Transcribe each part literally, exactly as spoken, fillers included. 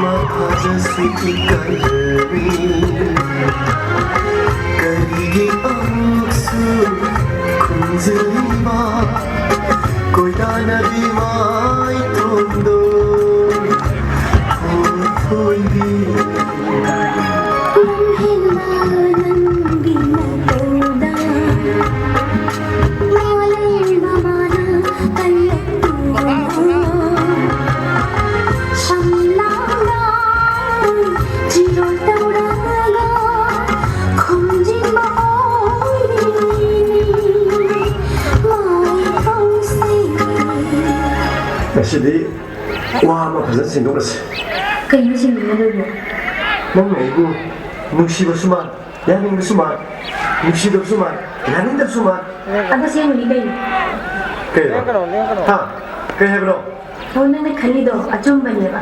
ꯃꯊꯥꯖꯁꯤ ꯏꯀꯥꯏꯔꯅꯤ꯫ ꯀꯔꯤꯒꯤ ꯑꯃꯨꯛꯁꯨ ꯈꯨꯝꯖꯤꯜꯂꯤꯕ ꯀꯣꯏꯗꯥꯅꯕꯤ ꯃꯥꯏꯊꯣꯡꯗꯣ? ꯍꯣꯏ, ꯍꯣꯏꯕꯤ꯫ ꯂꯝꯍꯦꯟꯕ ꯅꯪꯒꯤ ꯅꯇꯧꯗ ꯃꯥꯂꯦꯝ ꯃꯃꯥꯅ ꯀꯜꯂꯛꯇꯨꯅ ꯁꯝꯂꯥꯡꯗ ꯆꯤꯔꯣꯜ ꯇꯧꯔꯒ ꯈꯨꯝꯖꯤꯟꯕ ꯑꯣꯏꯔꯤꯅꯤ ꯃꯥꯏ ꯄꯥꯎꯁꯦ꯫ ꯉꯁꯤꯗꯤ ꯋꯥ ꯑꯃ ꯐꯖꯅ ꯁꯦꯡꯗꯣꯛꯅꯁꯤ꯫ ꯀꯩꯅꯣ ꯁꯦꯡꯗꯣꯛꯅꯗꯣꯏꯕꯣ? ꯅꯪꯅ ꯑꯩꯕꯨ ꯅꯨꯡꯁꯤꯕꯁꯨ ꯃꯥꯟ, ꯌꯥꯅꯤꯡꯕꯁꯨ ꯃꯥꯟ, ꯅꯨꯡꯁꯤꯗꯕꯁꯨ ꯃꯥꯟ, ꯌꯥꯅꯤꯡꯗꯕꯁꯨ ꯃꯥꯟ꯫ ꯑꯗꯨ ꯁꯦꯡꯕꯅꯤ ꯀꯩꯅꯣ? ꯀꯩꯅꯣ? ꯍꯥ? ꯀꯩ ꯍꯥꯏꯕꯅꯣ? ꯑꯣ, ꯅꯪꯅ ꯈꯜꯂꯤꯗꯣ ꯑꯆꯨꯝꯕꯅꯦꯕ꯫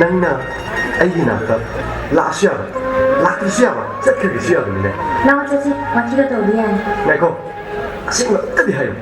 ꯅꯪꯅ ꯑꯩꯒꯤ ꯅꯥꯛꯇ ꯂꯥꯛꯑꯁꯨ ꯌꯥꯕ, ꯂꯥꯛꯇ꯭ꯔꯁꯨ ꯌꯥꯕ, ꯆꯠꯈ꯭ꯔꯒꯁꯨ ꯌꯥꯕꯅꯤꯅꯦ꯫ ꯂꯥꯛꯑꯣ ꯆꯠꯁꯤ, ꯋꯥꯊꯤꯒ ꯇꯧꯕ ꯌꯥꯅꯤ꯫ ꯉꯥꯏꯈꯣ, ꯑꯁꯦꯡꯕ ꯑꯝꯇꯗꯤ ꯍꯥꯏꯌꯨ꯫